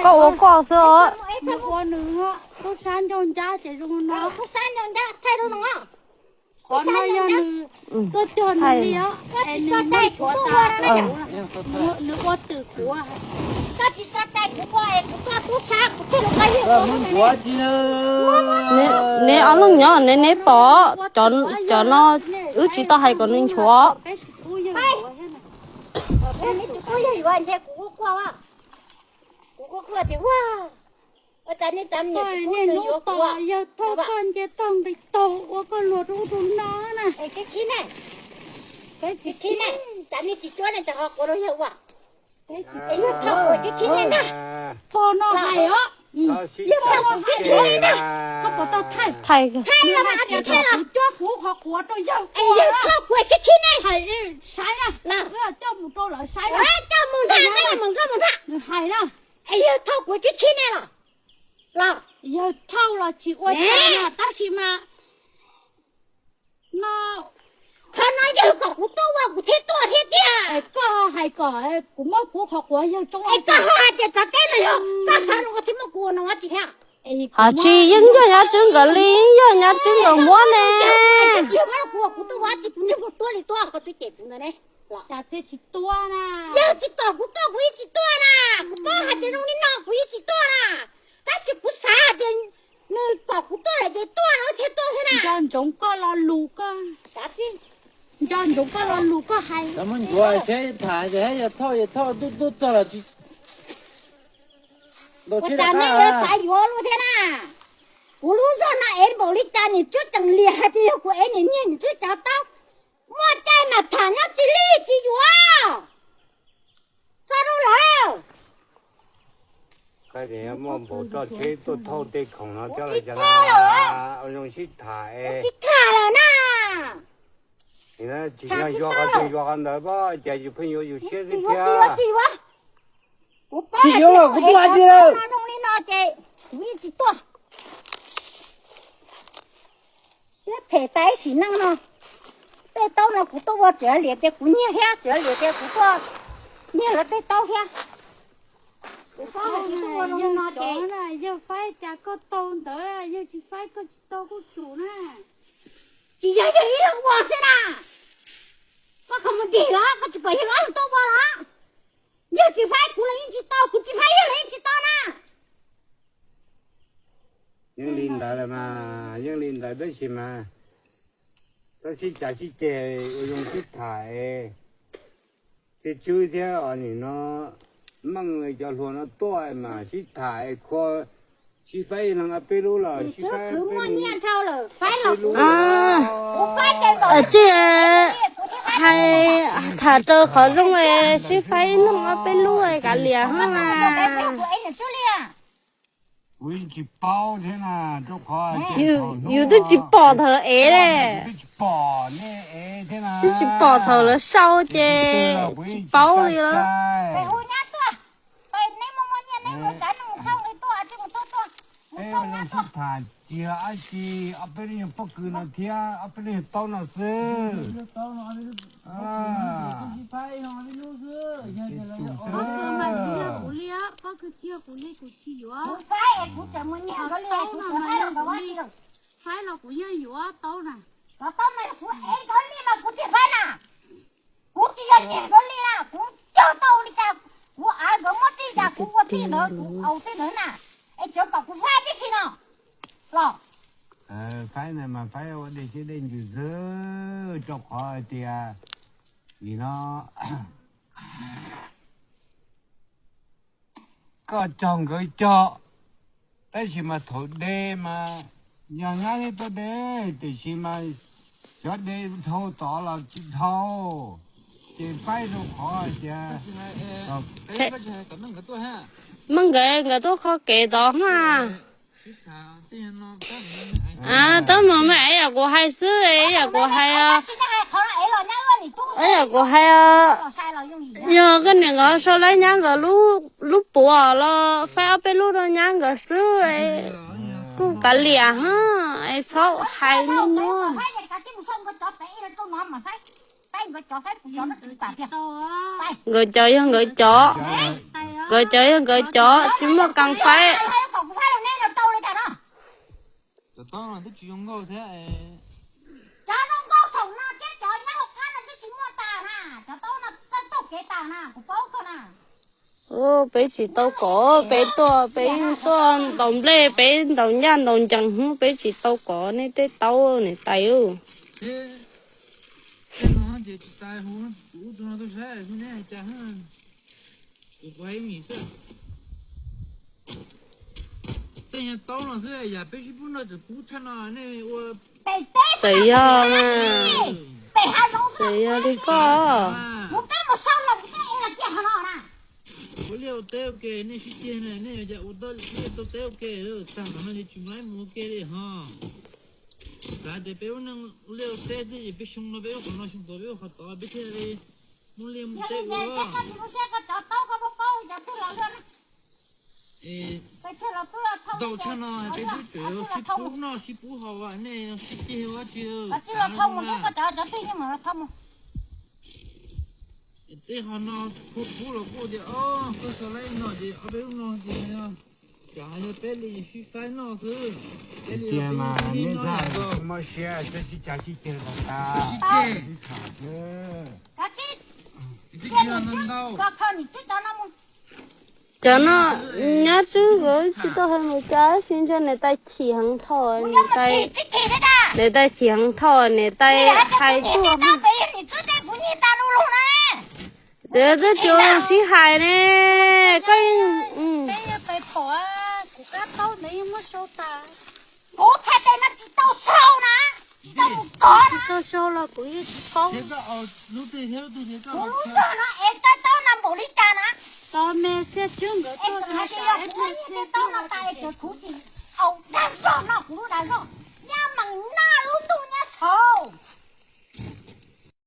Koj ua koj xwb os. Nws ua nws, tub sab ncauj ncab ces zoo no. Tub sab ncauj ncab thaij rau no. Qhov no yog nws tuaj cog nws li os, es nws muab kuv tas, nws ua twm kuv. Koj tsis tso cai kuv ua es kuv tuaj tub sab kuv thiaj li ua yawg. Neb ob leeg nyob neb, neb pom cov no, wb tsis tau hais kom nws nchuav. Kuv quaj quaj tias, ua, ua cas nej cov me nyuam tsis pub nws yuav kuv? Yawg Thauj, koj nce toj nqis taug ua koj luag rau ub rau no na. Kev khib ne, kev khib ne, cas nej tsis cuab nej cov qhov quav rau yawg ua? Es yawg Thauj quav kev khib ne na. Phom no hais os. Yawg Thauj quav kev khib ne na. Koj puas tau thaij? Thaij los mas, thaij los. Cuab kuv qhov quav rau yawg ua. Yawg Thauj quav kev khib ne. Hais saib na, wb coj mus rau lawv saib na. Coj mus ntag, mus nkauj mus ntag. Nws hais na. Es yawg Thauj quav kev khib ne los? Los yawg Thauj los tsis ua cas na, tab sis mas no, qhov no yawg kom kuv tuaj ua kuv thiaj tuaj thiab tiag. Koj hais kom kuv muab kuv qhov quav yawg tsoo. Es koj ho hais tias txog teb los yog koj xav no koj thiaj muab kuv ua no tsis thiab? Ho tsis, yeej yog nyab tswb nkawd li, yeej yog nyab tswb nkawd muab ne. Kuv ua kuv tuaj ua tsis kuv niag muag tuab li tuaj koj twb cem kuv ntawd ne. Cas thiaj tsis tuaj na? Yawg tsis kom kuv tuaj kuv yeej tsis tuaj na. Kuv paub hais tias zoo li no kuv yeej tsis tuaj na. Tab sis kuv xav hais tias nws kom kuv tuaj lawm ces tuaj no thiaj tuaj xwb na. Nco ntsoov koj lo lus koj, nco ntsoov koj lo lus koj hais. Muab ncuav seb tham tias yawg Thauj, yawg Thauj twb tuaj txog los tsis. Ua cas nej yuav xav yuav luaj thiab na? Kuv lub zog no ev npaum li cas niam tswb tseem liam hais tias yog kuv ev niam nyiag niam tswb cov taub. Muaj caij mas tham nyob tsis li tsis yuav. Txog rau lawm. Muaj npaum txoj tsheb tuaj thauj tej khoom no thiab los cas na. Ua zoo sib tham es. Tsis tham lawm na. Tsis yog yuav qhov twg yuav qhov ntawd, cas yus pheej yuav yus siab xwb thiab. Kuv paub tsis yuav los kuv tuaj tsis lawm. Zoo li no ces kuv yeej tsis tuaj. Siab phem tas ib sim neej no. Tej taub no kuv tuaj ua tseem liam tias kuv nyiag thiab tseem liam tias kuv tuaj nyiag lawv tej taub thiab. Kuv paub hais tias tuaj ua zoo no ces yawg faib cas koj tau ntawd, yawg tsis faib koj tsis tau kuj tsum na. Tsis yog yawg ib leeg ua xwb na. Koj qhov mus ntim los koj tsis pom yawg ob leeg tuaj ua los? Yawg tsis faib kuv los yeej tsis tau, kuv tsis faib yawg los yeej tsis tau na. Yeej li ntawd las mas, yeej li ntawd tab sis mas, txhob sib cav sib ceg, ua zoo sib tham, thiab tswb thiab os. Nim no meej cov hluas no tuaj mas sib tham, khua, sib faib ib leeg ob peb lub los sib faib. Tsis hais tham raws qhov zoo, sib faib ib leeg ob peb lub kav liam hos mas. Kuv yeej tsis paub thiab na, rau qhov yus twb tsis pom thaum ev ne, twb tsis pom thaum lawv sau ces tsis paub li lawm. Sib tham tsis yog dab tsi, ob peb lub nyuag pob kws no thiab ob peb lub nyuag taub no xwb. Pob kws mas tsis yog kuv li, pob kws tsis yog kuv li kuv tsis yuav. Faib los kuv yeej yuav taub na. Kuv tsis yog nyiag nkawd li na, kuv cog tau li cas, kuv av nkawd muab txij cas kuv ua txij ntawd, kuv au txij ntawd na. Es tsuav kom kuv faib tib si no los. Faib na mas faib ua dej siab dej ntsws xwb, rau qhov hais tias nim no koj cog nkawd cog, tab sis mas thaum de mas yog nyab thiab tuaj de, tiam sis mas xyov de dhau tod los tsis dhau, ces faib rau qhov hais tias meej nkawd, nkawd tuaj kho kev tod na. Tab mas me es yam kuv hais xwb, yam kuv hais, yam kuv hais, yog koj niam nkawd sau lawv nyab nkawd lub puav los faib ob peb lub rau nyab nkawd xwb, kuj kav liam hos, es txhob hais nyuaj nyuaj. Nkawd cov yog nkawd cov, nkawd cov yog nkawd cov, tsis muaj kas faib. Peb tsis tau kov, peb tuaj, peb tuaj ntaus nplej, peb ntaus ncaj ntaus ncees, peb tsis tau kov nej tej taub niam tais. Tej no ces tsis tas hu kuv ub tug no tuaj saib hu neb hais cas. Kuv kuv hais ib mis xwb. Tej nyuag taub no xwb yam peb sib pub noj tseem pub tshaj no nej ua. Txawm yog, txawm yog li koj. Ua liaj ua teb ua ke nej sib ceg na, nej ua cas ua tau liaj tau teb ua ke, tag nrho no ces tsis laib mus ua ke li ho. Xav tias peb ua neej ua liaj ua teb xwb ces peb xyoo no peb ua qhov no, xyoo tod peb ua qhov tod, peb thiaj li muaj liaj muaj teb ua. Ntau tshaj no peb twb tseem sib pub noj sib pub haus, nej sib ceg ua tsi. Tej ho no kuj pub los kuj tias, o, koj sau laib no ces ob peb lub no ces tsam hais yog peb li sib faib noj xwb. Tiag mas nej ntxhais tsis muaj siab, koj sib cav sib ceg los tas. Cov no nyob twb tsis tau hais mus cas, tab sis ntshe niam tais chim heev dhau, niam tais chim heev dhau, niam tais hais tuaj. Twb tsis sib hais ne, koj. Kuv txhais tes no tsis tau sau na, tsis tau mus kov na. Tsis tau sau los kuv yeej tsis paub. Kuv lub zog no es koj taub no npaum li cas na? Tau me xiab tswb nkawd es tuaj txog hais tias yog kuv muaj nyiaj tej taub no tas es tseem khuv xim haus dag zog no kuv lub dag zog.